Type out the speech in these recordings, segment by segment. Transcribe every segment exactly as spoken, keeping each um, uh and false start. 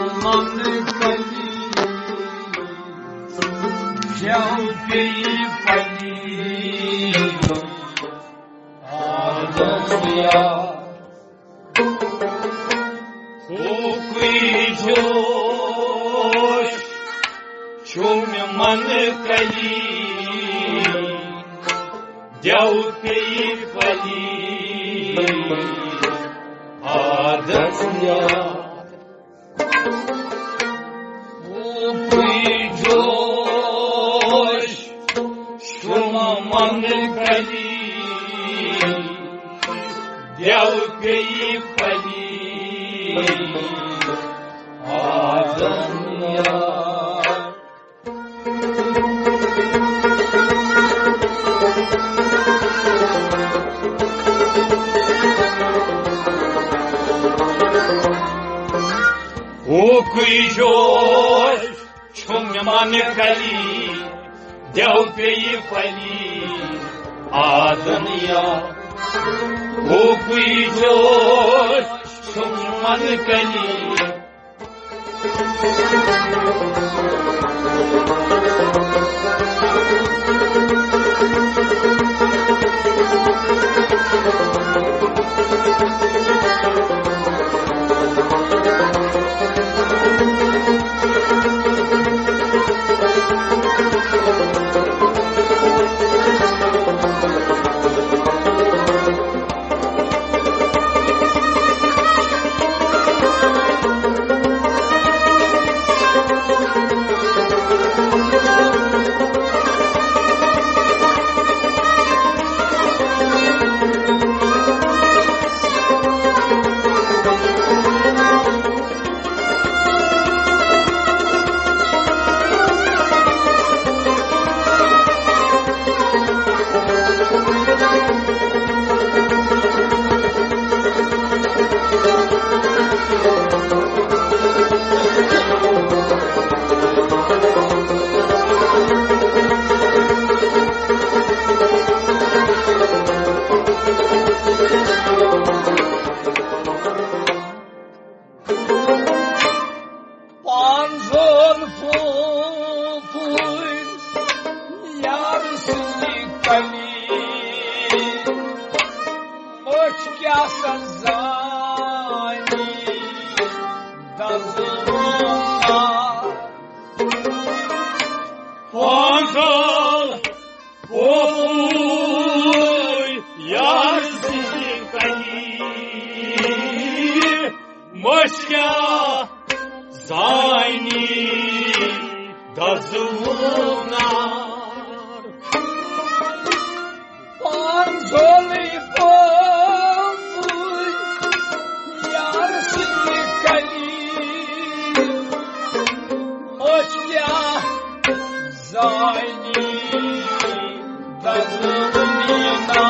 من کلی، جاؤ پی پلی، آدم یا۔ کوکوی جوش، چھوم من کلی، دیو پی پلی، آدم یا۔ کوکوی جوش، شما من کلی، دیو پی پلی، آدم یا۔ کوکوی جوش، چھوم من کلی، دیو پی پلی، آدم یا۔ کوکوی جوش، چھوم من کلی۔ پانزول پھوٗپھٕے یار سٕنٛدِ کلی، مٔچھ کیٛاہ سا زانی دزونا۔ پانزول پھوٗپھٕے یار سٕنٛدِ کلی، مٔچھ کیٛاہ زانی دزونا۔ پانزولٕے پھوٗپھٕے یار سٕنٛدِ کلی، مٔچھ کیٛاہ زانی دزونا۔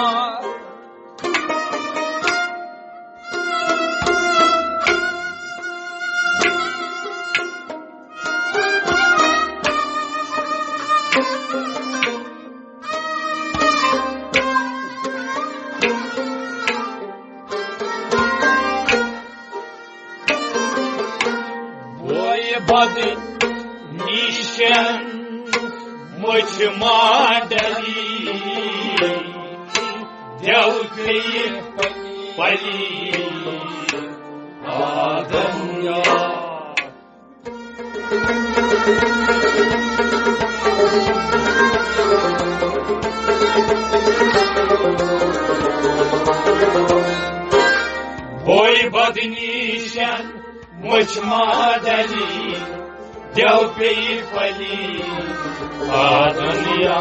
بوے بد نیشن مچھ ماڈلی، دیو پی پلی آدم یا۔ بوے بد نیشن مچھ ماڈلی، دیو پی پلی آدم یا۔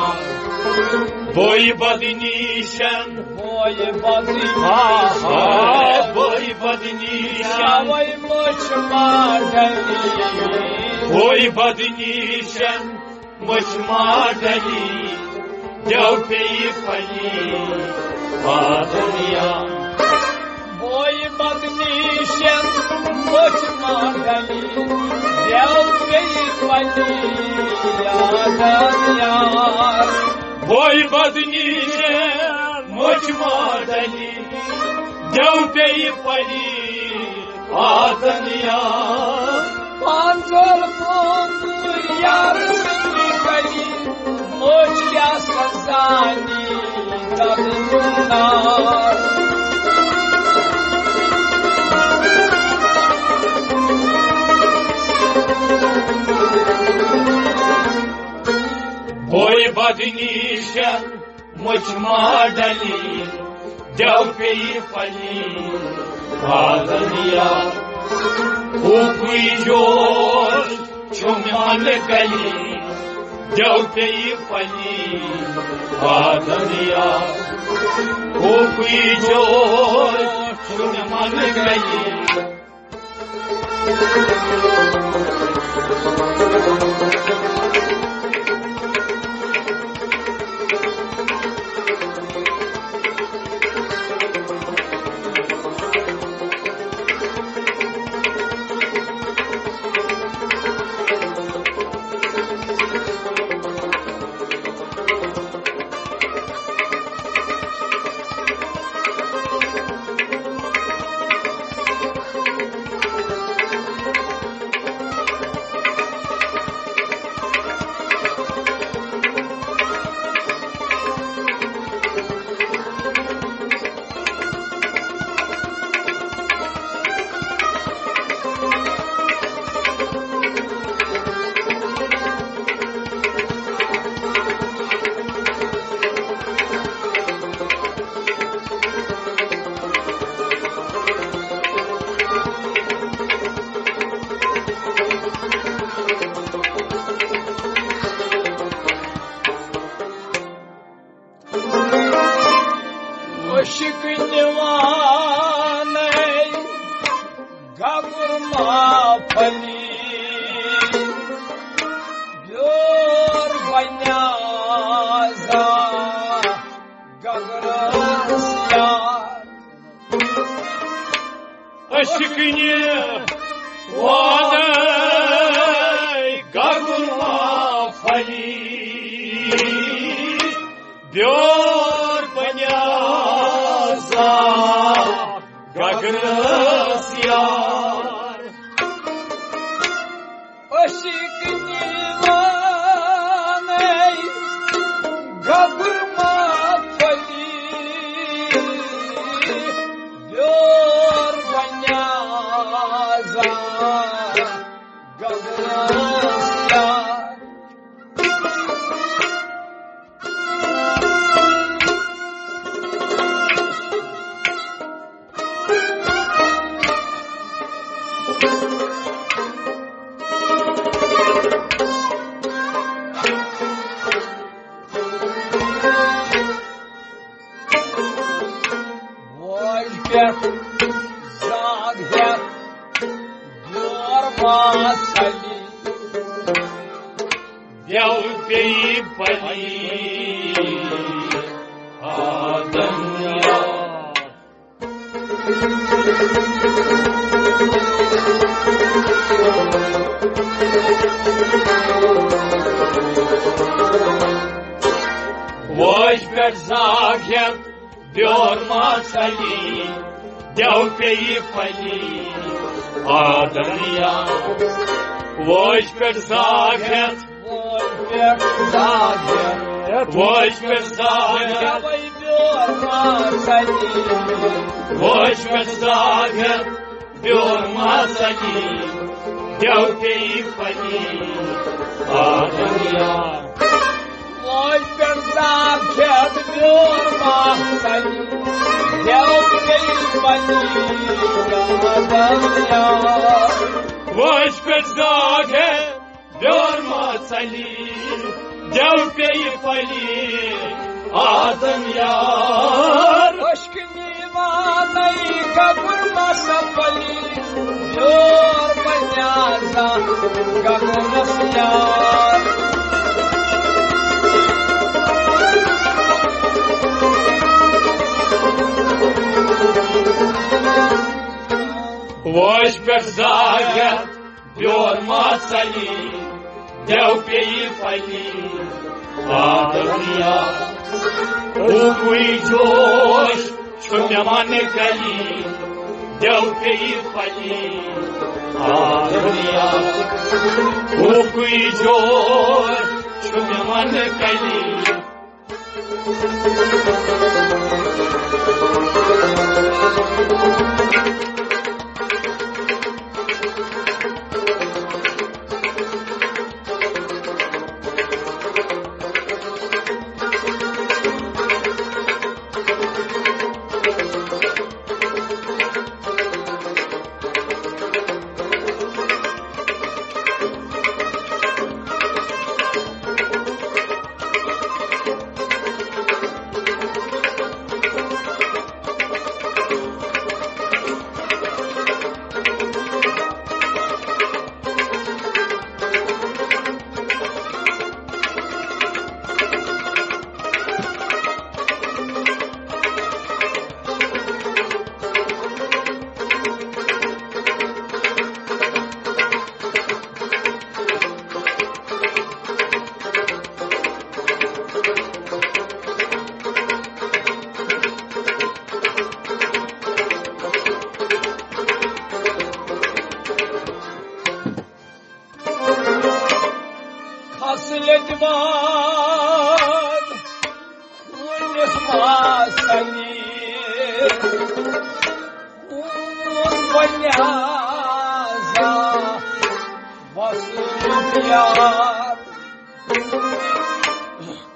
بوے بد نیشن، بوے بد نیشن، آہا، بوے بد نیشن، یاوے مچھ ماڈلی۔ بوے بد نیشن مچھ ماڈلی، دیو پی پلی آدم یا۔ بوے بد نیشن مچھ ماڈلی، دیو پی پلی آدم یا۔ بوے بد نیشن مچھ ماڈلی، دیو پی پلی آدم یا۔ سزانی ددنار۔ بوے بدنیشن مچ ما ڈلی، دیو پیٚیہِ پلی آدمیا۔ ہوکُے جوش چھُ مےٚ من گلی، دیو پیٚیہِ پلی آدمیا۔ ہوکُے جوش چھُ مےٚ من گلی۔ عشق نوانے گبر ما پھلی، بیور بنیا زا گبرس یار۔ عشق نوانے گبر ما پھلی، بیور بنیا زا گگرس یار۔ عشق دیوانے گبر ما پھلی، بیور بنیا زا گبرس یار۔ ووج پٮ۪ٹھ زاگ ہٮ۪تھ بیور ما ژَلہِ۔ دیو پیٚیہِ پلی آدم یار۔ ووج پٮ۪ٹھ زاگ ہٮ۪تھ بیور ما ژَلہِ، دیو پیٚیہِ پلی آدم یار۔ ووج پٮ۪ٹھ زاگ ہٮ۪تھ، ووج پٮ۪ٹھ زاگ ہٮ۪تھ، ووج پٮ۪ٹھ زاگ ہٮ۪تھ، دیو پیٚیہِ پلی۔ ووج پٮ۪ٹھ زاگ ہٮ۪تھ بیور ما ژَلہِ، دیو پیٚیہِ پلی آدم یار۔ ووج پٮ۪ٹھ زاگ ہٮ۪تھ بیور ما ژَلہِ، دیو پیٚیہِ پلی آدم یار۔ ووج پٮ۪ٹھ زاگ ہٮ۪تھ بیور ما ژَلہِ، دیو پیٚیہِ پلی آدم یار۔ عشق دیوانے گبر ما ژَلہِ، بیور بنیا زا گبرس یار۔ ووج پٮ۪ٹھ زاگ ہٮ۪تھ بیور ما ژَلہِ، دیو پیٚیہِ پلی آدم یار۔ ہوکُے جوش چھُ مےٚ من گلی، دیو پیٚیہِ پلی آدم یار۔ ہوکُے جوش چھُ مےٚ من گلی، خصلت واد کُنِس ماسنہِ ہُنٛد بنیازا وصلُک یار۔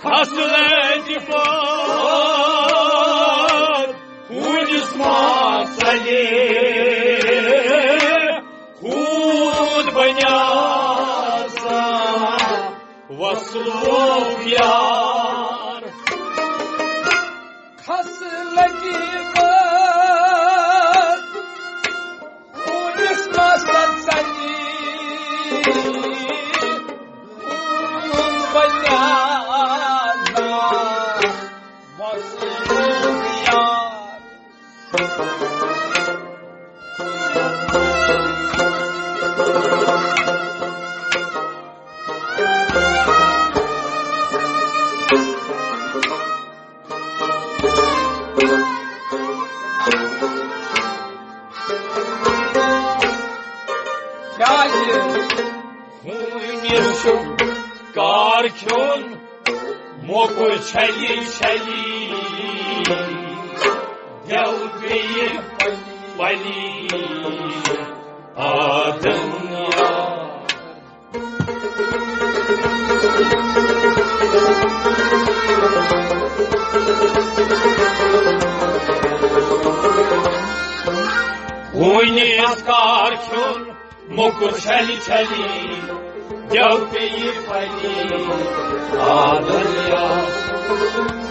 خصلت واد کُنِس ماسنہِ ہُنٛد بنیازا وصلُک یار۔ خصلت واد کُنِس ماسنہِ ہُنٛد بنیازا وصلُک یار۔ کیٛازِ؟ ہوٗنِس چھُ کار کھیوٚن، موٚکُر چھلی چھلی، دٮ۪و پیٚیہِ پلی آدم یار۔ ہوٗنِس کار کھیوٚن، موٚکُر چھلی چھلی، دٮ۪و پیٚیہِ پلی آدم یار۔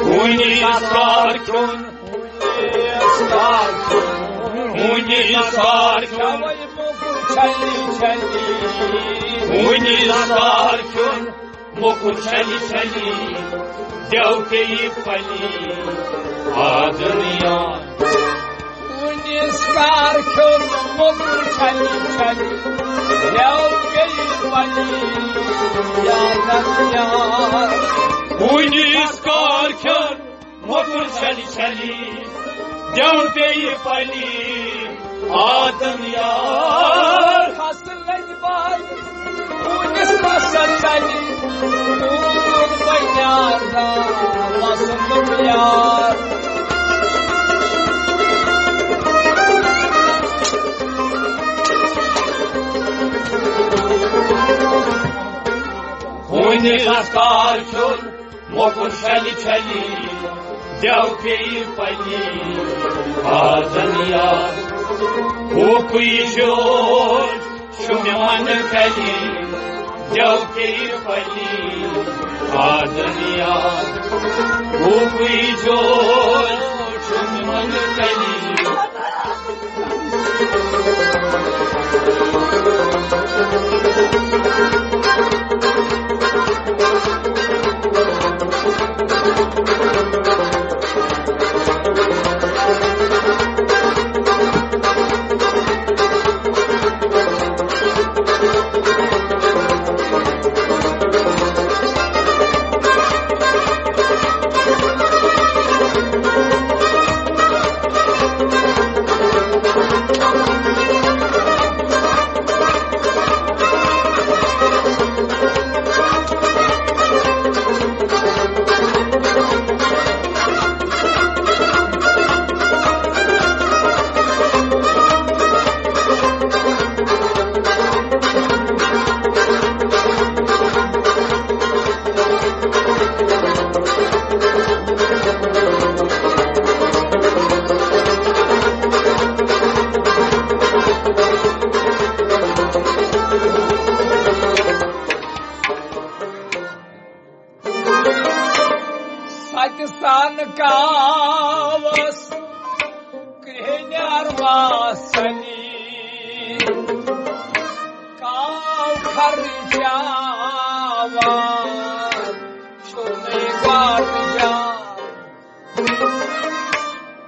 ہوٗنِس کار کھیوٚن، ہوٗنِس کار کھیوٚن، ہوٗنِس کار کھیوٚن، ہوٗنِس کار کھیوٚن، موٚکُر چھلی چھلی، دٮ۪و پیٚیہِ پلی آدم یار۔ ہوٗنِس کار کھیوٚن، موٚکُر چھلی چھلی، دٮ۪و پیٚیہِ پلی آدم یار۔ ہوٗنِس کار کھیوٚن، موٚکُر چھلی چھلی، دٮ۪و پیٚیہِ پلی آدم یار۔ خصلت واد کُنِس ماسنہِ ہُنٛد بنیازا وصلُک یار۔ ہوٗنِس کار کھیوٚن، موٚکُر چھلی چھلی، دٮ۪و پیٚیہِ پلی آدم یار۔ ہوکُے جوش چھُ مےٚ منہٕ کلی، دٮ۪و پیٚیہِ پلی آدم یار۔ ہوکُے جوش چھُ مےٚ منہٕ کلی۔ کاوس کرٛہنٮ۪ر واسنی، کاو خرچاوان چھُنہٕ گاٹہٕ جان۔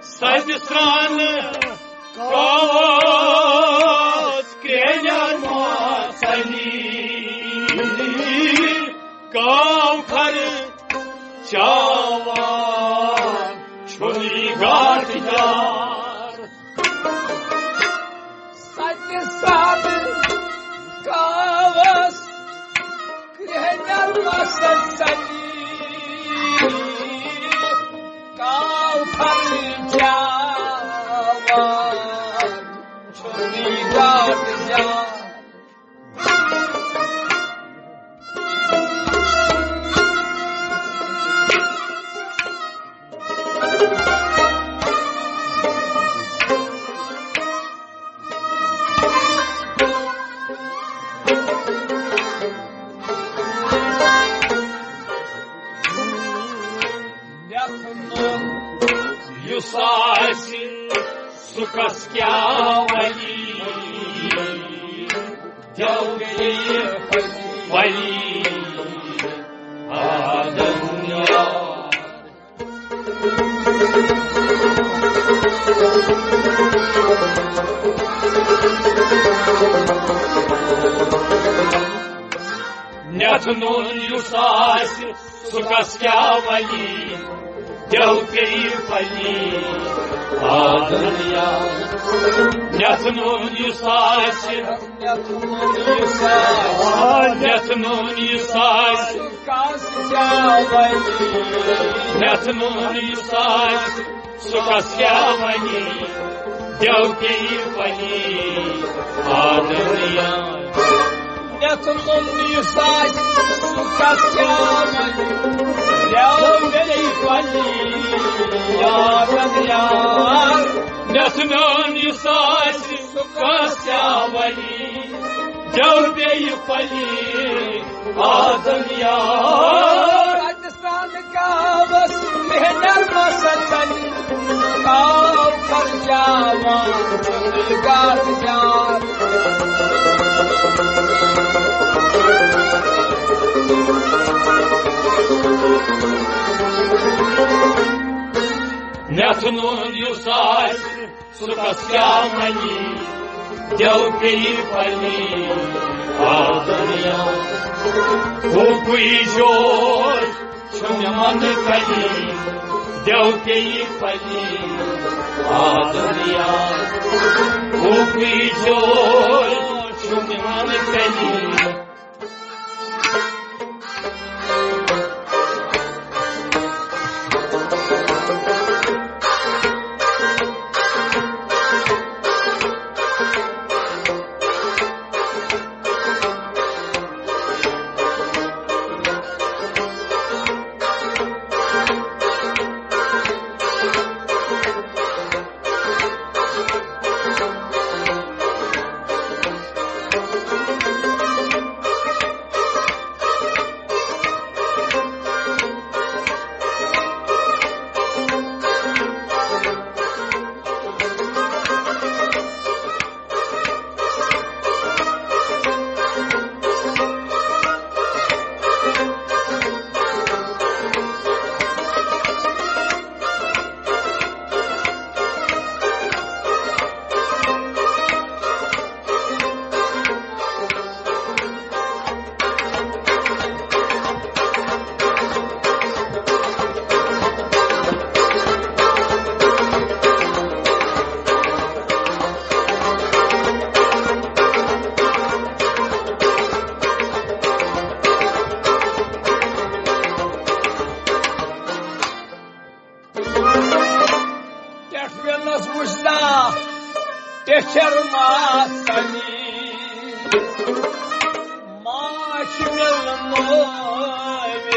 سَتہِ سرٛانہٕ کاوس کرٛہنٮ۪ر واسنی، کاو خرچاوان چھُنہٕ گاٹہٕ جان۔ سَتہِ سرٛانہٕ کاوس کرٛہنٮ۪ر واسنی، کاو خرچاوان چھُنہٕ گاٹہٕ جان۔ یَتھ نہٕ یُس آسہِ، سُہ کَس کیٛاہ وَنہِ؟ جلدی پلی آدم یار۔ نٮ۪تھ نوٗن یُس آسہِ، سُہ کَس کیٛاہ وَنہِ؟ دٮ۪و پیٚیہِ پَننہِ آدم یار۔ نٮ۪تھ نوٗن یُس آسہِ، نٮ۪تھ نوٗن یُس آسہِ، آ، نٮ۪تھ نوٗن یُس آسہِ، کَس کیٛاہ وَنہِ؟ نٮ۪تھ نوٗن یُس آسہِ، سُہ کَس کیٛاہ وَنہِ؟ دٮ۪و پیٚیہِ پَننہِ آدم یار۔ نٮ۪تھ نوٗن یُس آسہِ، سُہ کَس کیٛاہ وَنہِ؟ دٮ۪و پیٚیہِ پَننہِ آدم یار۔ نٮ۪تھ نوٗن یُس آسہِ، سُہ کَس کیٛاہ وَنہِ؟ دٮ۪و پیٚیہِ پَننہِ آدم یار۔ سرٛانہٕ کاوس کرٛہنٮ۪ر واسنی، کاو خرچاوان چھُنہٕ گاٹہٕ جان۔ نٮ۪تھ نوٗن یُس آسہِ، سُہ کَس کیٛاہ وَنہِ؟ دٮ۪و پیٚیہِ پَننہِ آدم یار۔ ہوکُے جوش چھُ مےٚ منٛز کَنہِ، دٮ۪و پیٚیہِ پَننہِ آدم یار۔ ہوکُے جوش چھُ مےٚ منٛز کَنہِ۔ ٹٮ۪ٹھوٮ۪نَس وٕچھنا ٹٮ۪ٹھٮ۪ر ماسنی، ماچھ مِلنٲوِتھ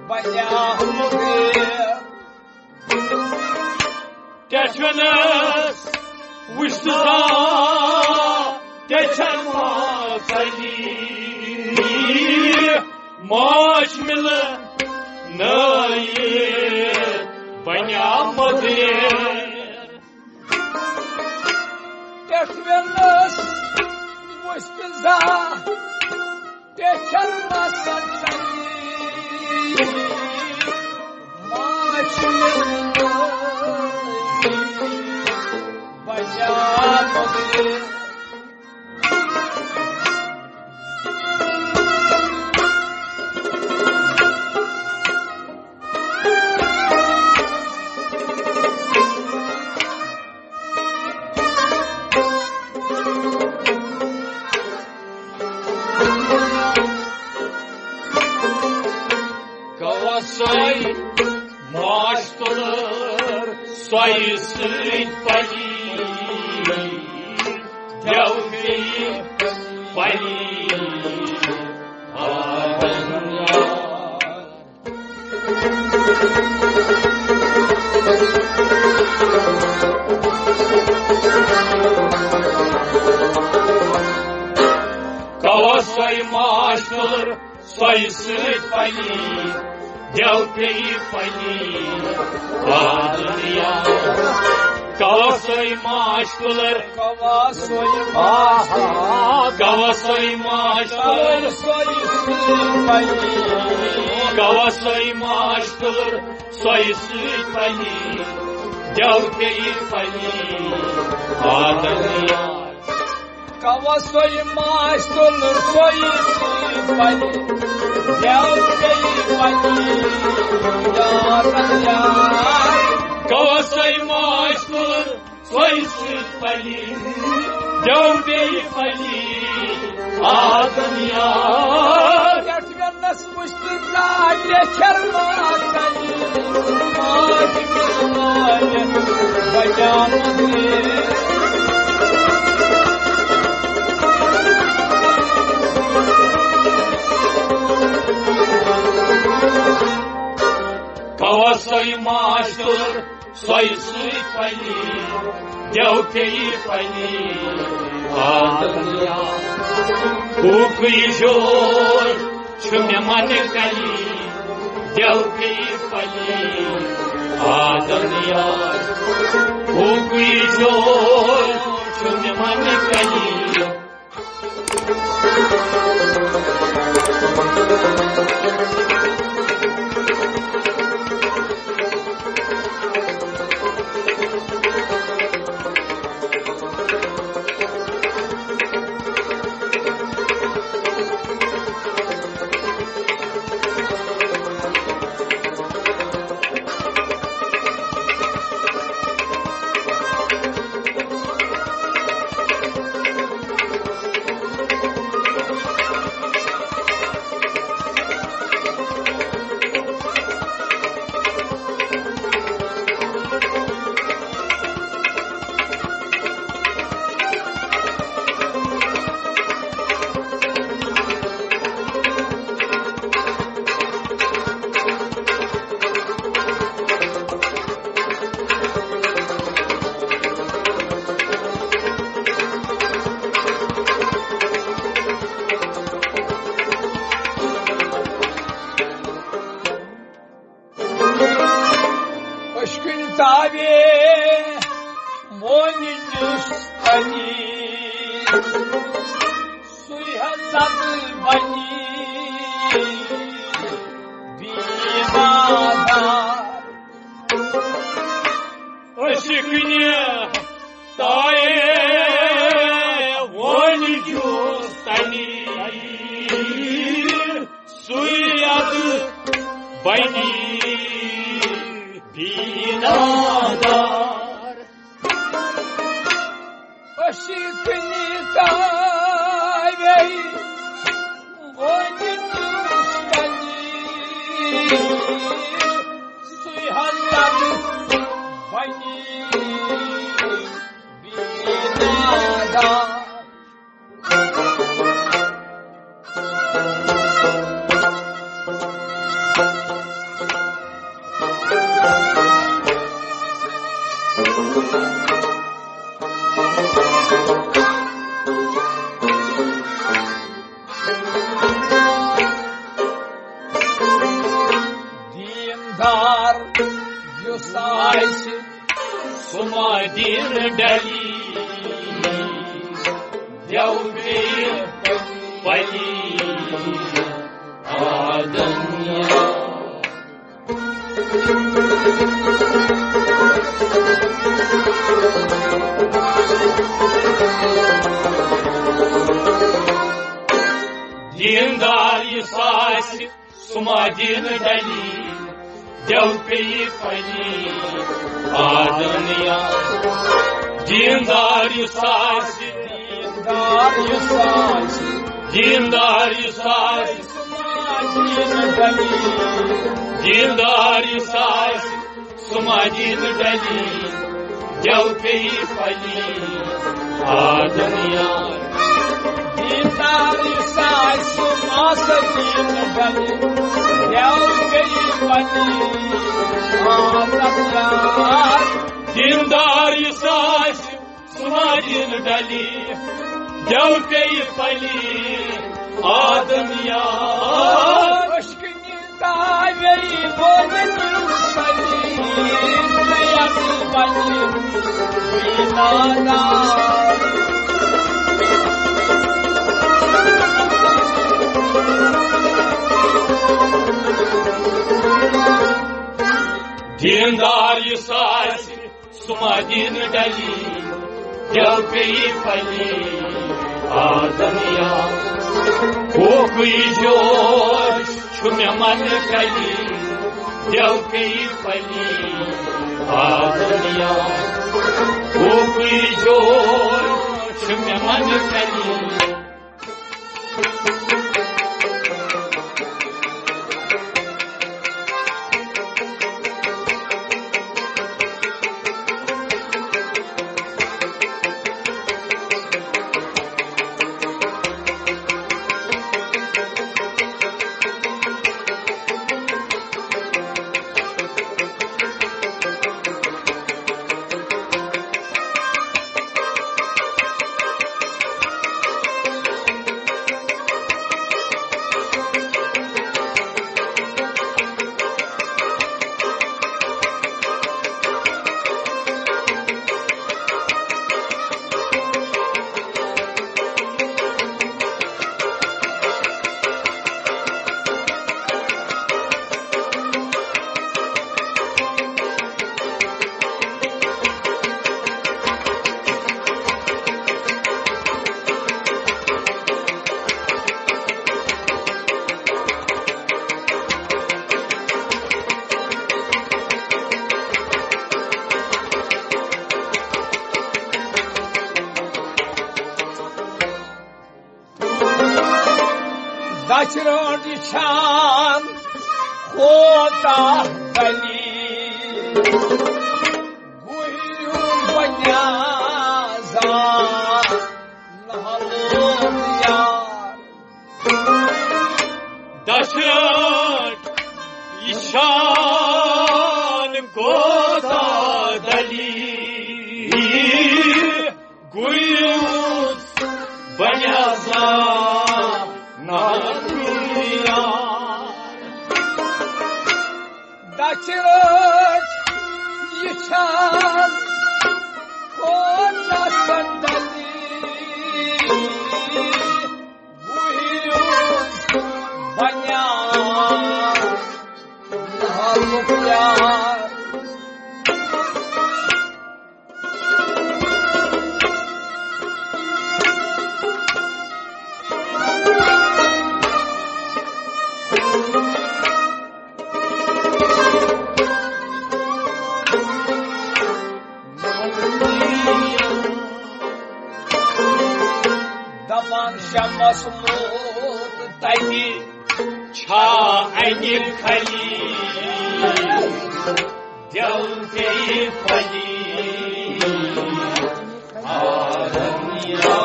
بَنیٛاو مُغیٖر۔ ٹٮ۪ٹھوٮ۪نَس وٕچھنا ٹٮ۪ٹھٮ۪ر ماسنی، ماچھ مِلنٲوِتھ بنیامُت ریر۔ پٮ۪ٹھ وِنَس وُچھ تہٕ زانٛہہ ٹیٚچھر مسا چلی۔ ماچھ مِلنَس بنیامُت ریر۔ گوٚو سۄے ماچھ تُلٕر، سۄے سۭتۍ پلی، جل بیٚیہِ پلی۔ آ دُنیا۔ گوٚو سۄے ماچھ تُلٕر، سۄے سۭتۍ پلی، جل بیٚیہِ پلی۔ آ دُنیا۔ گوٚو سۄے ماچھ تُلٕر، گوٚو سۄے ماچھ تُلٕر۔ آہا۔ گوٚو سۄے ماچھ تُلٕر۔ سۄے سۭتۍ پلی۔ گوٚو سۄے ماچھ تُلٕر، سۄے سۭتۍ پلی، جل بیٚیہِ پلی۔ آ دُنیا۔ گوٚو سۄے ماچھ تُلٕر، سۄے سۭتۍ پلی، جل بیٚیہِ پلی۔ آ دُنیا۔ گوٚو سۄے ماچھ تُلٕر، سۄے سۭتۍ پلی، جل بیٚیہِ پلی۔ آ دُنیا۔ پٮ۪ٹھ وِنَس وُچھ تہٕ زانٛہہ ٹیٚچھر مسا چلی۔ ماچھ مِلنَس بنیامُت ریر۔ گوٚو سۄے ماچھ تُلٕر، سۄے سۭتۍ پلی، جل بیٚیہِ پلی۔ آ دُنیا۔ کُکُے جوش چھُ مےٚ منہٕ کلی، جل بیٚیہِ پلی۔ آ دُنیا۔ کُکُے جوش چھُ مےٚ منہٕ کلی۔ أچھ کُنہِ تاوے وۄنۍ دیُس تٔمۍ، سُے حضرت بنی بیمار۔ أچھ کُنہِ تاوے وۄنۍ دیُس تٔمۍ، سُے حضرت بنی بیمار۔ أچھ کُنہِ تاوے وۄنۍ دیُس تٔمۍ، سُے حضرت بنی۔ ڈلی، دیو بیٚیہِ پلی آدنیا۔ دیندار یُس آسہِ، سُہ ما دِن ڈلی، دیو پیٚیہِ پلی آدنیا۔ دیندار یُس آسہِ، دیندار یُس آسہِ، دیندار یُس آسہِ، سُہ ما دِن ڈلی۔ دیندار یُس آسہِ، سُہ ما دِن ڈلی، دیو پیٚیہِ پلی آدنیا۔ دیندار یُس آسہِ، سُہ ما سا دِن ڈلی، دیو پیٚیہِ پلی آدنیا۔ دیندار یُس آسہِ، سُہ ما دِن ڈلی، دیو پیٚیہِ پلی آدنیا۔ عشقٕنۍ تاوے بولہِ پلی، پلی بنہِ بیمارا۔ دیندار یُس آسہِ، سُہ ما دِن ڈلی، دیو پیٚیہِ پلی آدنیا۔ کوکُے جوش چھُ مےٚ منہٕ کلی، دیو پیٚیہِ پلی آدنیا۔ کوکُے جوش چھُ مےٚ منہٕ کلی۔ دچھ رٲنٛٹھ چھان کوتاہ دلیل، گُریُن بنیازا نالوم یار۔ دچھ رٲنٛٹھ یہِ چھان کوتاہ دلیل، گُریُن بنیازا نالوم یار۔ دچھ رٲنٛٹھ یہِ چھان کوتاہ دلیل، گُریُن بنیازا نالوم یار۔ دپان شمس موت تتہِ چھا انہِ خلیل، دل گٔیہِ پلی آدنیا۔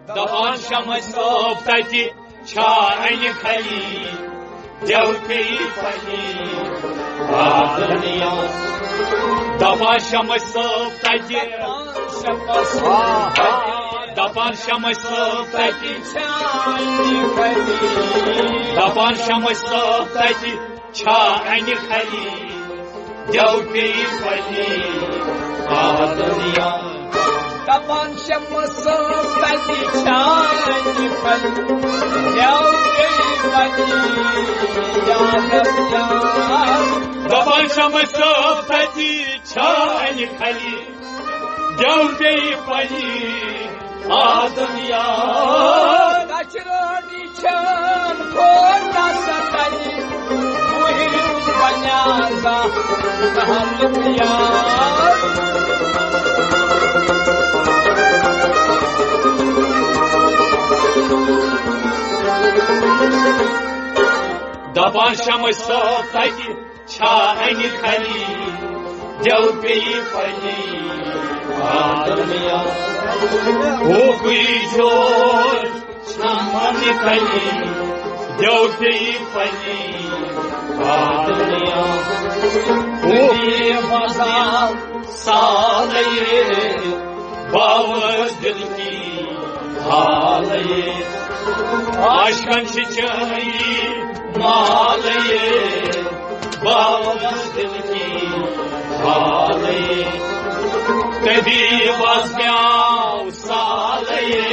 دپان شمس صٲب تتہِ چھا انہِ خلیل، دل گٔیہِ پلی آدنیا۔ دپان شمس صٲب تتہِ، شمس صٲب تتہِ دپان شمس صٲب تتہِ چھا انہِ خلیل؟ دپان شمس صٲب تتہِ چھا انہِ خلیل؟ دیو پیٚیہِ پلی آدم یا۔ دپان شمس صٲب تتہِ چھا انہِ خلیل؟ دیو پیٚیہِ پلی آدم یا۔ دپان شمس صٲب تتہِ چھا انہِ خلیل؟ دیو پیٚیہِ پلی آدم یا۔ کچرٲنی چھان کھوٹس تلہِ، مُہِم بنیازا محل پیار۔ دپان شمس صٲب تتہِ چھا انہِ خلیل؟ دیو پیٚیہِ پلی آدم یا۔ اوکُے جوش چھا انہِ خلیل؟ دیو پیٚیہِ پلی آدم یا۔ اوکُے فضا سالے باوس دل کی حالے۔ عاشقن چھِ چٲنی مالے، باوس دل کی حالے۔ تبھی بس میاو سالے۔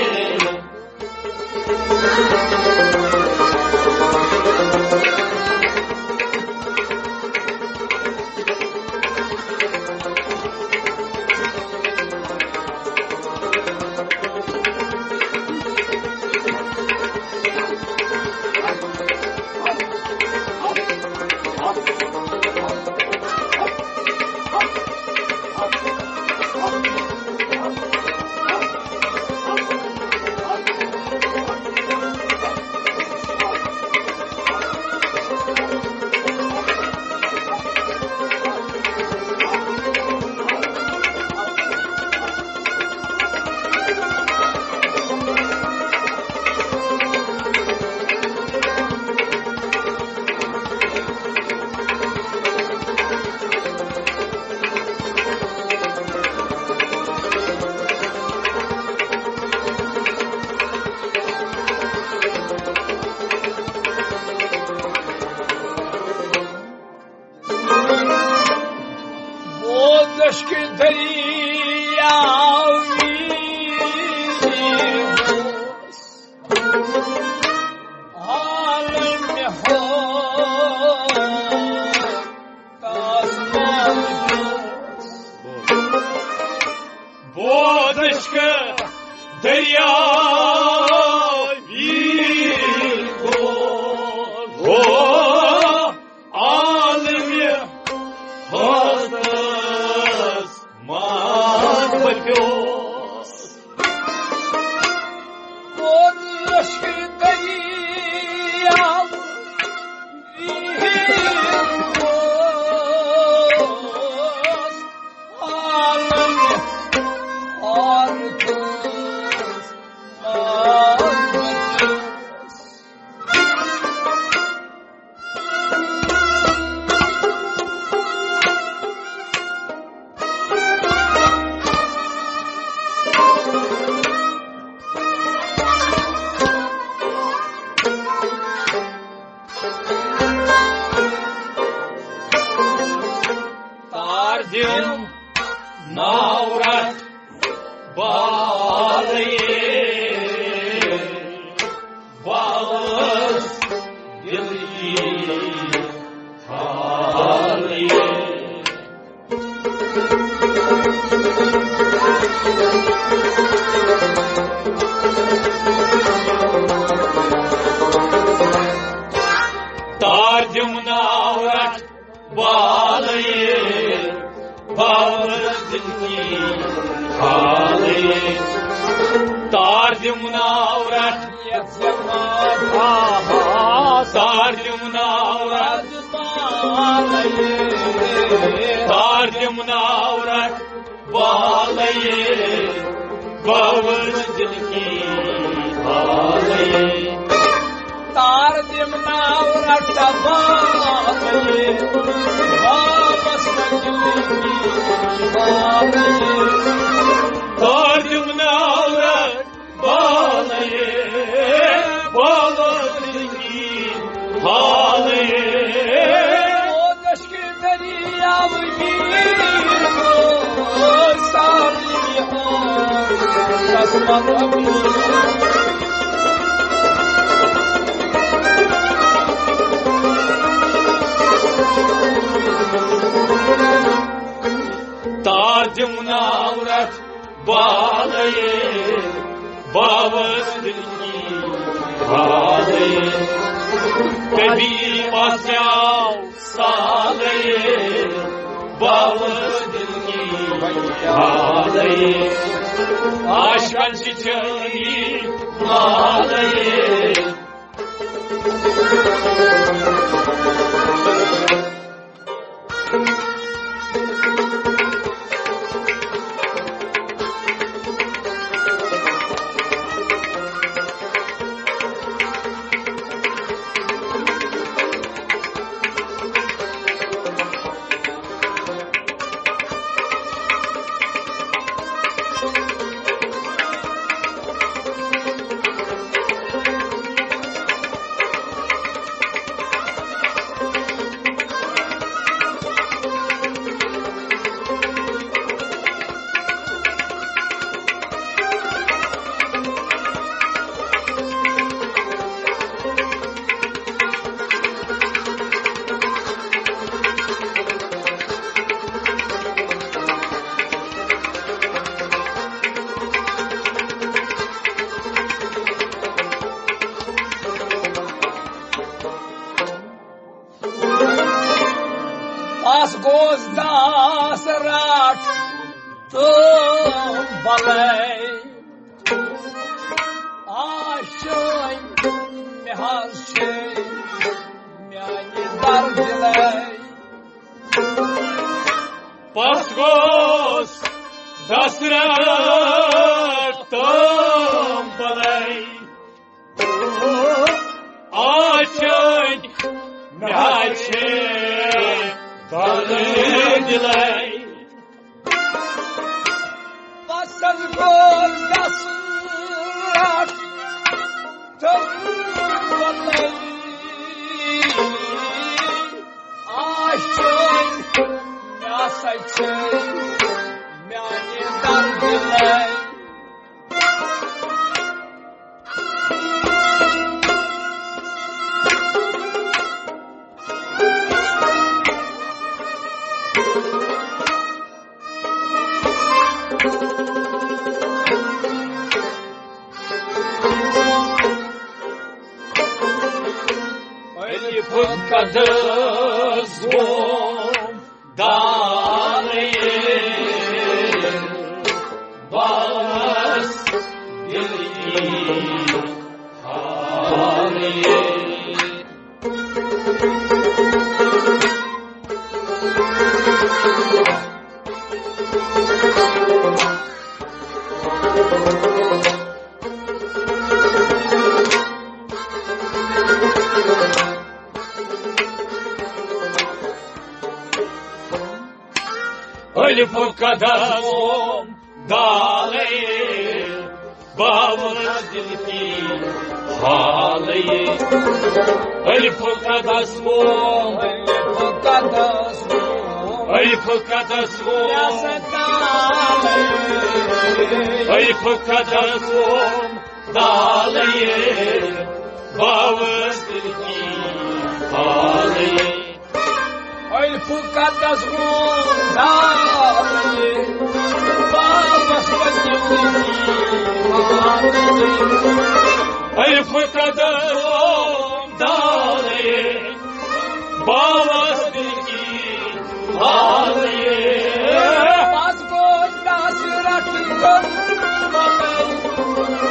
بوزش کے دریا عالم ہو، تاج موجود۔ بوزش کے دریا ہو، عالم حضرت مان بچوس۔ کوٚر عشق دریا ویٖر گوس، عالم حضرت مان بچوس۔ تار دِم ناو رٹھ بالے، باوس دل کی حالے۔ تار دِم ناو رٹھ بالے، باوس دل کی حالے۔ تار دِم ناو رٹھ، تار دِم ناو رٹھ، تار دِم ناو رٹھ بالے، باوس دل کی حالے۔ تار دِم ناو رٹھ بالے، باوس دل کی حالے۔ تار دِم ناو رٹھ تاج مناورت بالے، باوس دل کی بالے، کبھی پاسیاو سالے، باوس دل کی بالے، عاشقن چی چلی بالے۔ پس گوس داس رٹ تہٕ بلے، آشٲنۍ مےٚ حظ چھے میانہِ دردِ لے۔ پس گوس دس رٹ تہٕ بلے، آشٲنۍ مےٚ حظ چھے دردِ لے۔ پسند گوس دس رٹ تہٕ بلے، آشٲنۍ مےٚ ہسا چھے میانہِ دردِ لے۔ الف قدس گوم دالے، باس دل کی حالے۔ الف قدس گوم دالے، باوس دل کی حالے۔ الف قدس گوم، الف قدس گوم، الف قدس گوم، الف قدس گوم دالے، باوس دل کی حالے۔ الف قدس گوم دالے، باوس دل کی حالے۔ الف قدس گوم دالے، باوس دل کی حالے۔ پس گوس دس رٹ تہٕ بلے،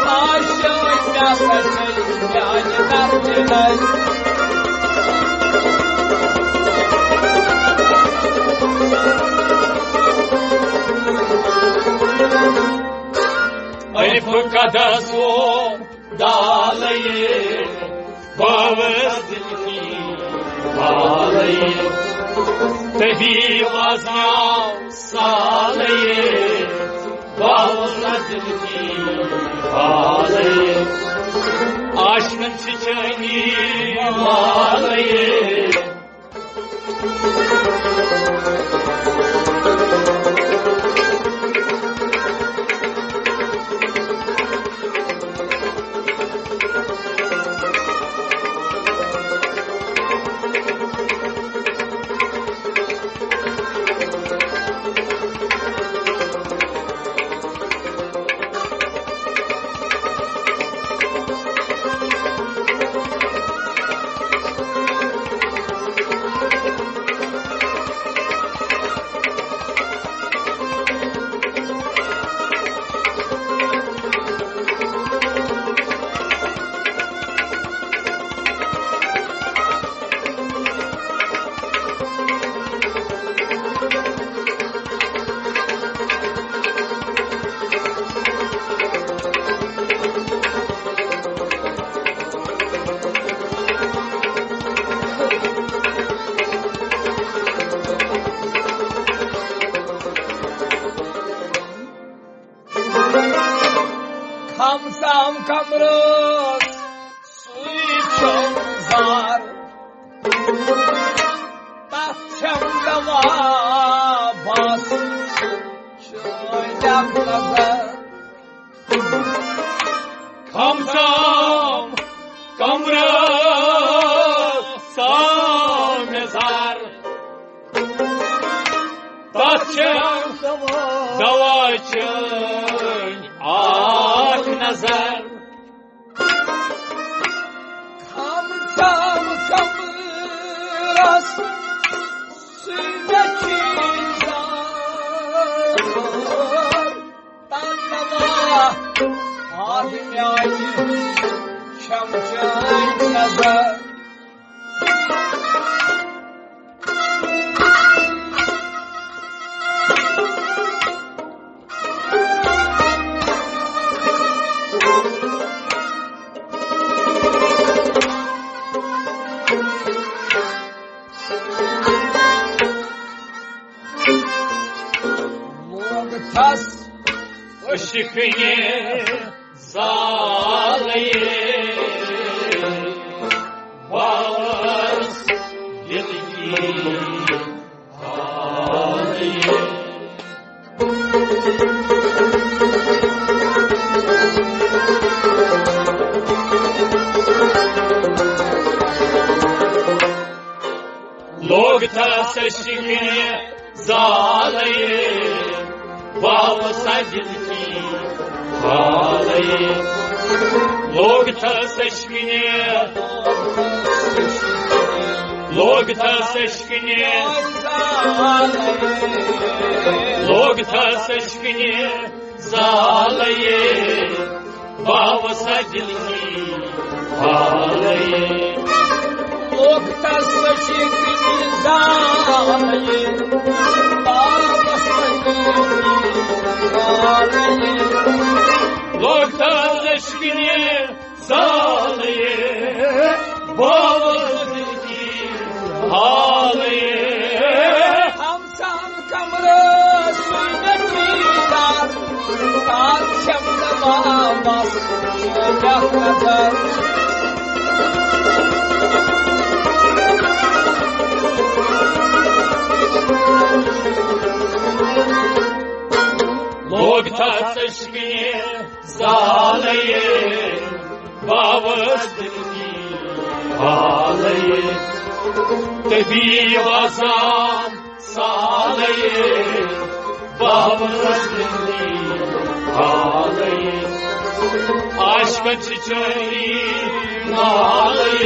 آشٲنۍ مےٚ ہسا چھے میانہِ دردِ لے۔ الف قدس گوم دالے، باوس دل کی حالے۔ تبھی وازناو سالے، باوس دل کی حالے۔ آشنن چی چنی مالے۔ کمرس سُے چھُم زار، تتھ چھم دوا بس، چھٲنۍ اکھ نظر۔ کھم سام کمرس سام مےٚ زار، تتھ چھم دوا چھٲنۍ اکھ نظر۔ کھم سام کمرس سُے مےٚ چھُے زار، تتھ دوا آز میانہِ چھم چٲنۍ نظر۔ لوگ تھس عشقٕنہِ زالے باوس دل کی حالے۔ لوگ تھس عشقٕنہِ زالے باوس دل کی حالے۔ لوگ تھس عشقٕنہِ، لوگ تھس عشقٕنہِ، لوگ تھس عشقٕنہِ زالے باوس دل کی حالے۔ لوگ تھس عشقٕنہِ زالے باوس دل کی حالے۔ لوگ تھس عشقٕنہِ زالے باوس دل کی حالے۔ ہم سام کمرس سُے مےٚ چھُے زار، تتھ چھم دوا بس چھٲنۍ اکھ نظر۔ لوگ تھس عشقٕنہِ زالے باوس دل کی حالے۔ طبیب آسان سالے باوس دل کی حالے۔ عاشقن چھِ چٲری نالے۔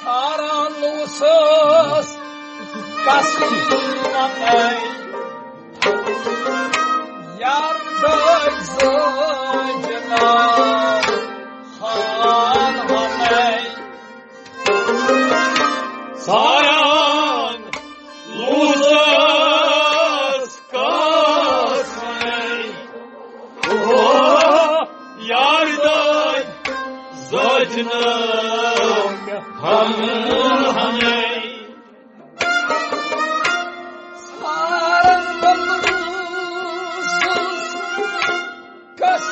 ژھاران اوسُس کس ونے، یار دٲدۍ زٲج ناو خان ونے۔ ژھاران اوسُس کس ونے، او یار دٲدۍ زٲج ناو خان ونے۔ ژھاران اوسُس کس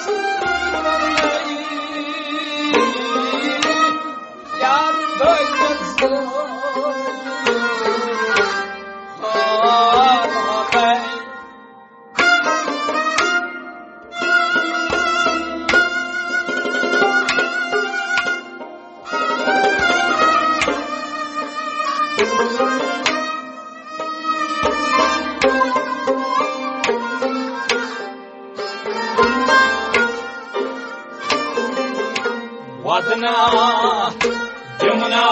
وَدنا جمنا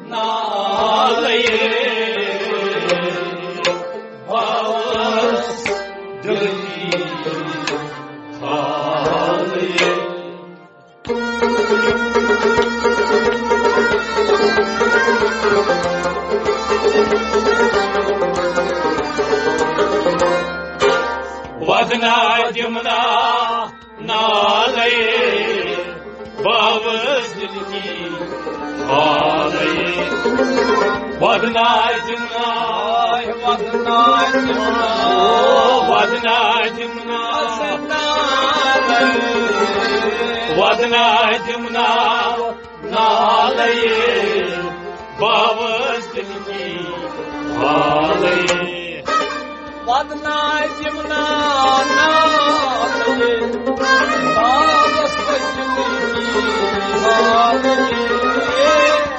نالے باوس دلکی حالے۔ وَدنا جمنا نالے باوس دلکی حالے۔ وَدنا جمنا، وَدنا جمنا، وَدنا جمنا، وَدنا جمنا نالے باوس دلکی حالے۔ وَدنا جمنا نالے باوس دلکی حالے۔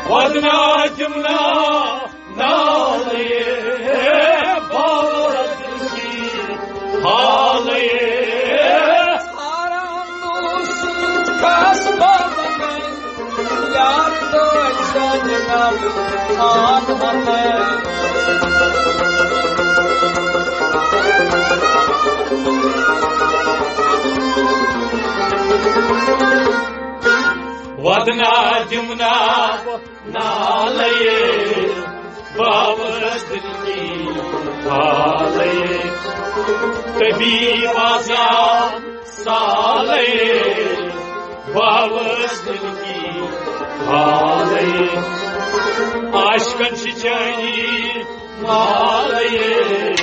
وَدنا جمنا نالے باوس دلکی حالے۔ سارا نوس کاس بابا یاد تو اچھا جناب خان ہمیں۔ وَدنا جمنا نالے باوس دلکی حالے۔ طبیب آسیا سالے باوس دلکی حالے۔ عاشقن شچانی مالے۔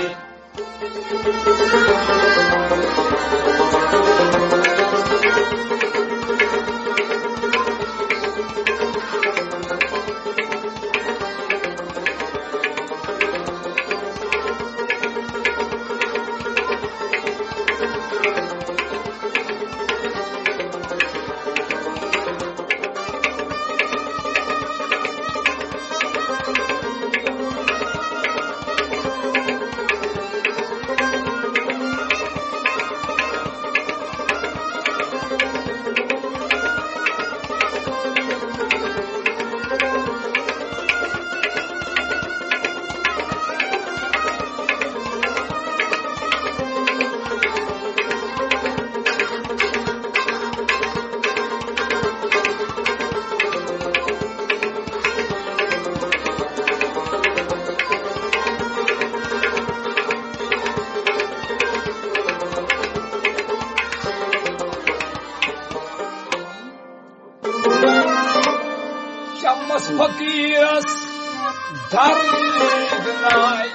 شمس فقیرس درد ناے،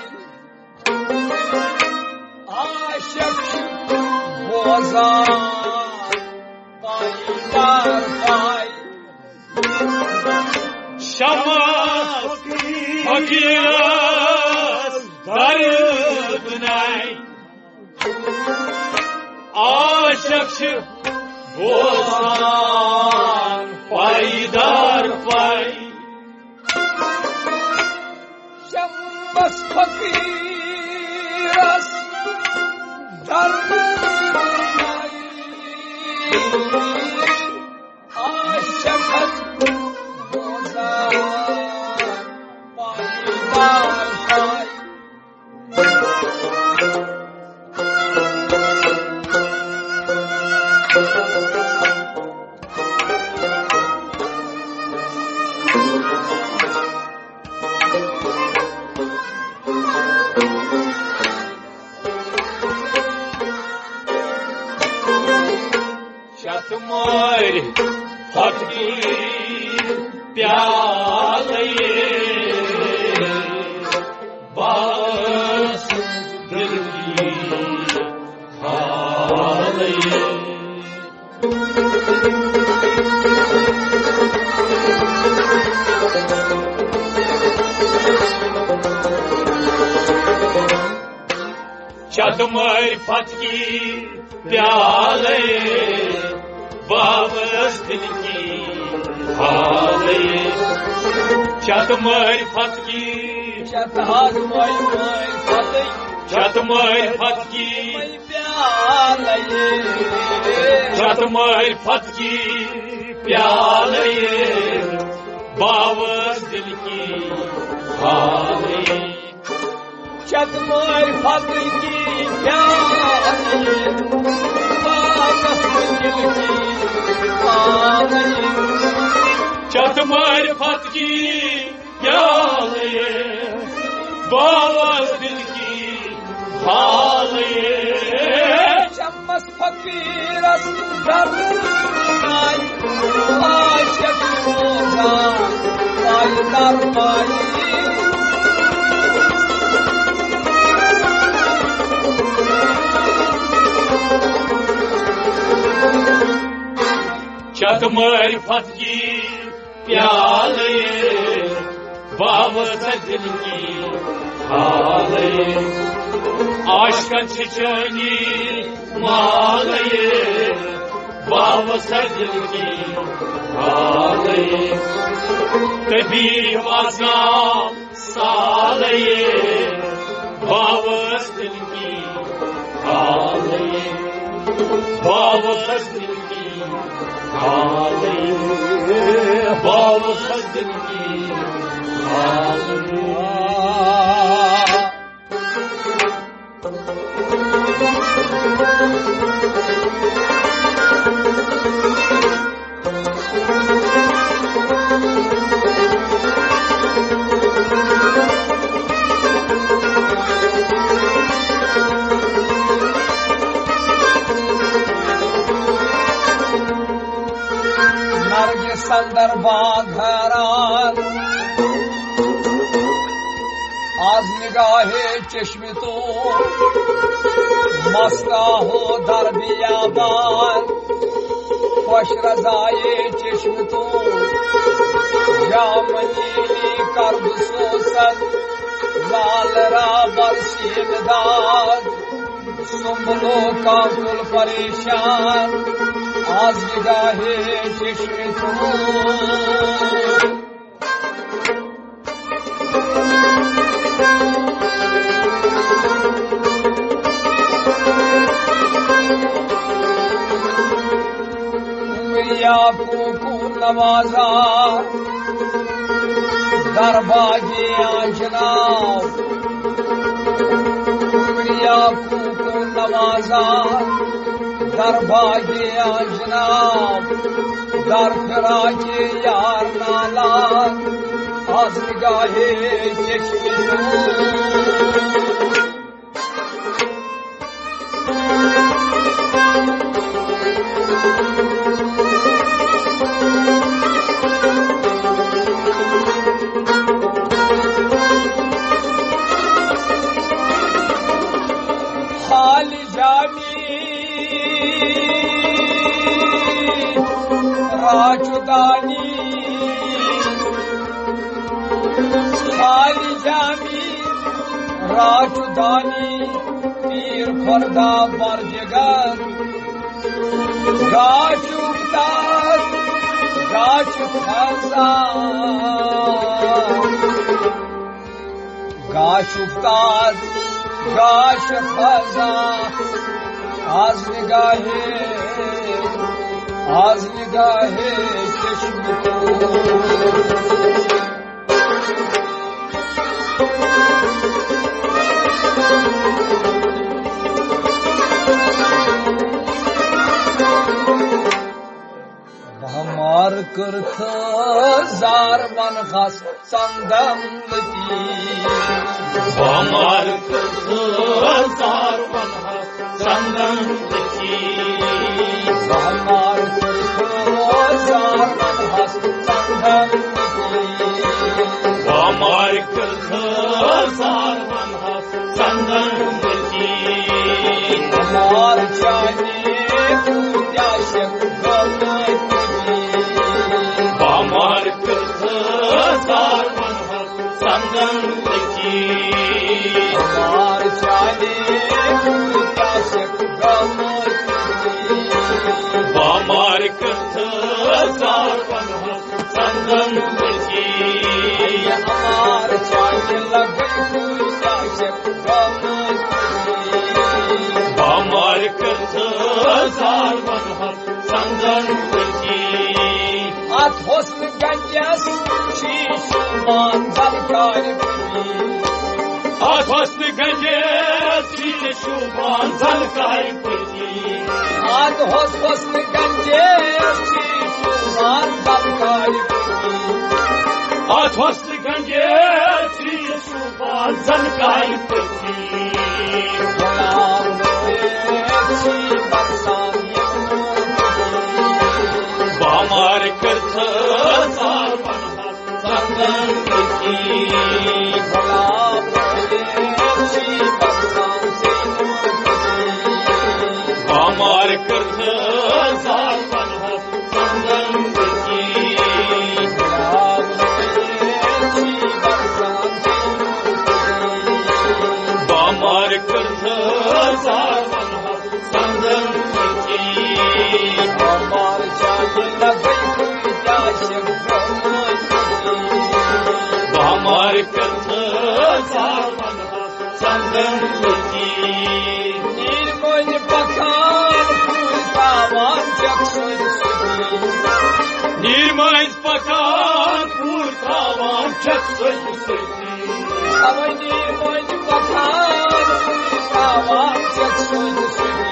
عاشق چھُ بوزان پایدار پاے۔ شمس فقیرس درد ناے، عاشق چھُ بوزان پایدار پاے۔ شمس فقیرس درد ناے، عاشق چھُ بوزان پایدار پاے۔ شتمٲرۍ فقیٖر پیالے باس دِل کی حالے۔ چتمٲرۍ فقیٖر پیالے باوس دِل کی حالے۔ چتھ معرفت کی، چتھ حظ معرفت کی، چتھ معرفت کی، پیالے، چتھ معرفت کی پیالے، باوس دل کی حالے۔ چتھ معرفت کی پیالے، باوس دل کی حالے۔ چتھ معرفت کی پیالے، باوس دل کی حالے۔ چمس فقیرس در آئی، عاشق سوزان پائی در پائی۔ چتھ معرفت کی پیالے، باوس دل کی حالے۔ عاشقن چھ چٲنی مالے، باوس دل کی حالے۔ طبیب آزام سالے، باوس دل کی حالے، باوس دل کی حالے، باوس دل کی حالے۔ نرگس اندر باغ حیران، از نگاہ چشم تو مستاح و در بیابان، خوش رضای چشم تو جام نیلی کرد سوسن، لال را بر سیم داد سنبل و کاکل پریشان، از نگاہ چشم تو۔ یا کوکو نوازا در باغ آشنا، یا کوکو نوازا در باغ آشنا، در فراق یار نالان، از نگاہ چشم تو۔ خالی جامی راچ دانی، خالی جامی راچ دانی، تیر خوردا بر جگر، گاچ افتاد، گاچ خزان۔ گاش افتاد، گاش خزاں، از نگاہ، از نگاہ چشم تو۔ بہمار کرتھ زار ونہس سندم لطیف۔ بہمار کرتھ زار ونہس سندم لطیف۔ بہمار کرتھ زار ونہس سندم لطیف۔ بہمار کرتھ زار ونہس سندن بچی۔ ہمار چاہیے تو کیا شک غلطی۔ بامار کرتھ زار ونہس سندن بچی۔ ہمار چاہیے تو کیا شک غلطی۔ بامار کرتھ زار ونہس سندن بچی۔ زار ونہٕ ہس سنگن پٔتی۔ اتھ حسن گنجس شیٖشہٕ مان زلکارِ پٔتی۔ اتھ حسن گنجس شیٖشہٕ مان زلکارِ پٔتی۔ اتھ حسن گنجس شیٖشہٕ مان زلکارِ پٔتی۔ اتھ حسن گنجس شیٖشہٕ مان زلکارِ پٔتی۔ بامار کٔرتھٕ زار ونہٕ ہس سنگن پٔتی۔ بامار کٔرتھٕ زار ونہٕ ہس سنگن پٔتی۔ بامار کٔرتھٕ زار ونہٕ ہس سنگن پٔتی۔ بامار کٔرتھٕ زار ونہٕ ہس سنگن پٔتی۔ نیٖرۍ مٔنٛزۍ پکان پھوٗل تراوان چھکھ سۭتۍ سۭتۍ۔ نیٖرۍ مٔنٛزۍ پکان پھوٗل تراوان چھکھ سۭتۍ سۭتۍ۔ اوے نیٖرۍ مٔنٛزۍ پکان پھوٗل تراوان چھکھ سۭتۍ سۭتۍ۔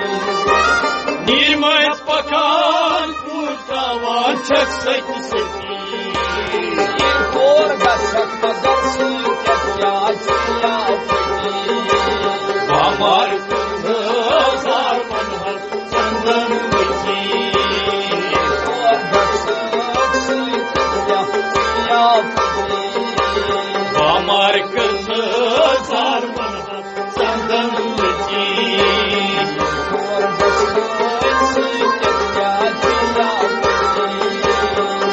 نیٖرۍ مٔنٛزۍ پکان پھوٗل تراوان چھکھ سۭتۍ سۭتۍ۔ ییٚلہِ تور گژھکھ مگر سۭتۍ کیٛاہ چھِ یا پھٔٹی؟ بامار کٔرتھٕ زار ونہٕ ہس سنگن پٔتی۔ تور گژھکھ سۭتۍ کیٛاہ چھِ یا پھٔٹی؟ بامار کٔرتھٕ زار ونہٕ ہس سنگن پٔتی۔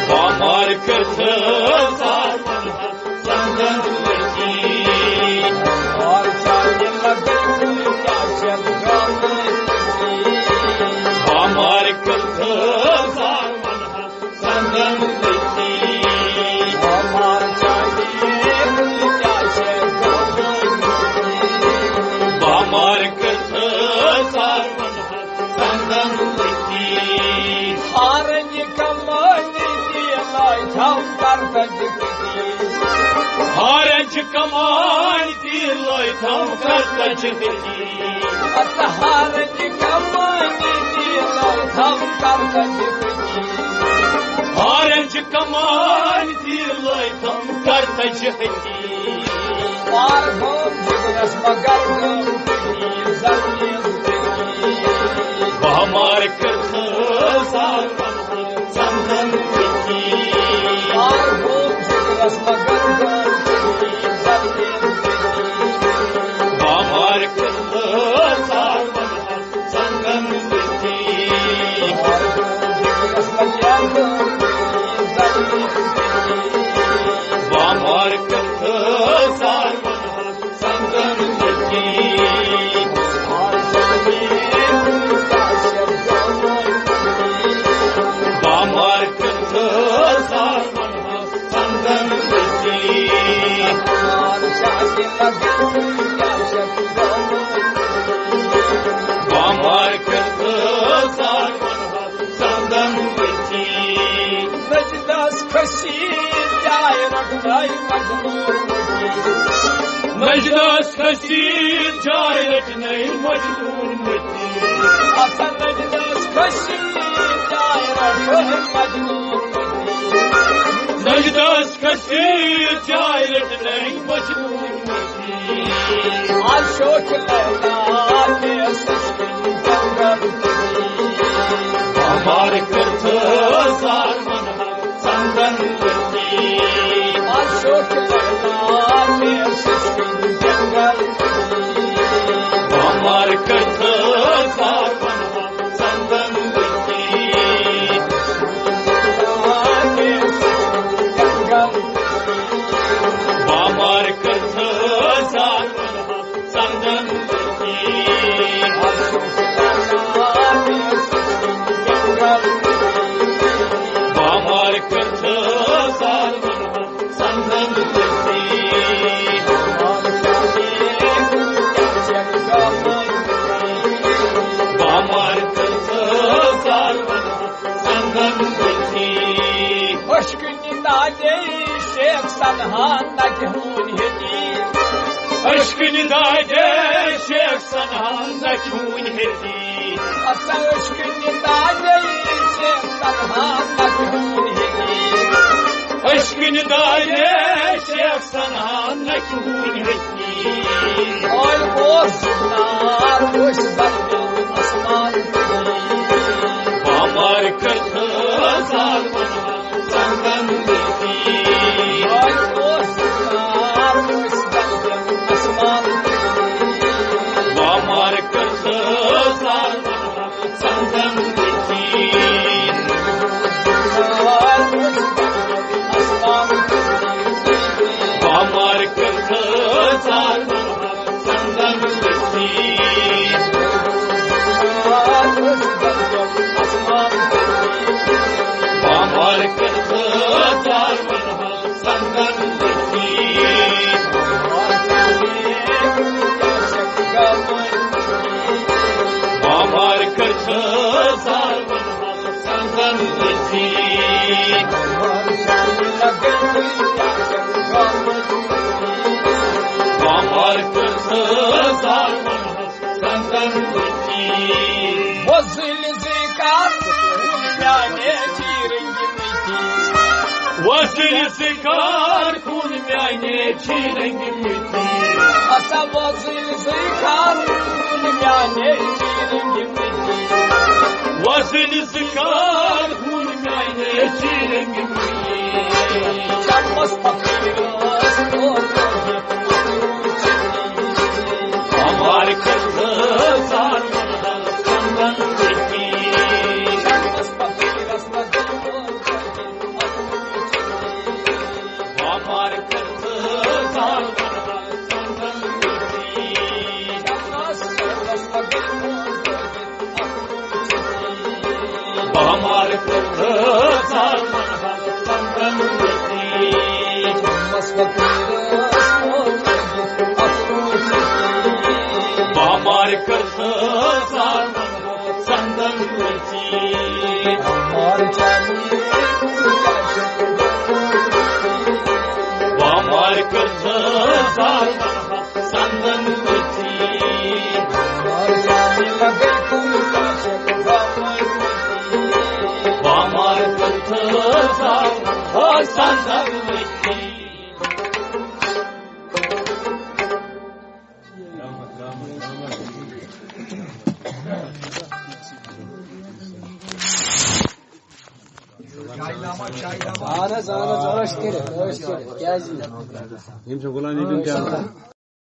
بامار کٔرتھٕ زار ونہٕ ہس سنگن پٔتی۔ بامار کٔرتھٕ زار ونہٕ ہس سنگن پٔتی۔ بامار کٔرتھٕ زار ونہٕ ہس سنگن پٔتی۔ ہارنج کمانہِ تیل لٲے تھم کرتج پٔتی۔ ہارنج کمانہِ تیل لٲے تھم کرتج پٔتی۔ اتھ ہارنج کمانہِ تیل لٲے تھم کرتج پٔتی۔ ہارنج کمانہِ تیل لٲے تھم کرتج پٔتی۔ پار گوم جگرس مگر گوم پٔتی زمین پٔتی۔ بامار کٔرتھٕ زار ونہٕ ہس سنگن پٔتی۔ پار گوم جگرس مگر گوم پٔتی زمین پٔتی۔ بامار کٔرتھٕ زار ونہٕ ہس سنگن پٔتی۔ بامار کٔرتھٕ زار ونہٕ ہس سنگن پٔتی۔ بامار کٔرتھٕ زار ونہٕ ہس سنگن پٔتی۔ بامار کٔرتھٕ زار ونہٕ ہس سنگن پٔتی۔ نجدس کھسیٖر جاے رٹنَے مجنون مٔتی۔ نجدس کھسیٖر جاے رٹنَے مجنون مٔتی۔ اَتھ نجدس کھسیٖر جاے رٹنَے مجنون مٔتی۔ نجدس کھسیٖر جاے رٹنَے مجنون مٔتی۔ آز شوخ لیلا مےٚ سٕنٛدۍ جنگل۔ بامار کٔرتھٕ زار ونہٕ ہس سنگن پٔتی۔ آز شوخ لیلا مےٚ سٕنٛدۍ جنگل۔ بامار کٔرتھٕ زار ونہٕ ہس سنگن پٔتی۔ بامار کٔرتھٕ زار ونہٕ ہس سنگن پٔتی۔ بامار کٔرتھٕ زار ونہٕ ہس سنگن پٔتی۔ بامار کٔرتھٕ تنہا نہ کیوں ہیتی۔ عشق ندادے شیخ سنہان نہ کیوں ہیتی۔ اسا عشق ندادے شیخ سنہان نہ کیوں ہیتی۔ عشق ندادے شیخ سنہان نہ کیوں ہیتی۔ اور وہ سنار خوش بلکہ آسمان۔ بامار کرتا زال سنگم دیتی۔ وامار کرتا سنگم دیتی۔ وامار کرتا سنگم دیتی۔ وامار کرتا سنگن لطیف۔ بامار کرتا سنگن لطیف۔ بامار کرتا سنگن لطیف۔ وزل ذکر میانه چیرنگ میتی۔ وزل ذکر خون میانه چیرنگ میتی۔ اسا وزل ذکر خون میانه چیرنگ میتی۔ وزل ذکر خون میانه چیرنگ میتی۔ چمس پکیرس بامار کرتا زال سنگن لطیف۔ بامار کرتا زال سنگن لطیف۔ بامار کرتا زال سنگن لطیف۔ بامار کرتا زال سنگن لطیف۔ بامار کرتا زال سنگن لطیف۔ بامار کرتا زال سنگن لطیف۔ اہن حظ، اہن حظ، عٲش کٔرِتھ، عٲش کٔرِتھ، کیٛازِ نہٕ؟ یِم چھِ غلام نبی یِم چھِ پیاران۔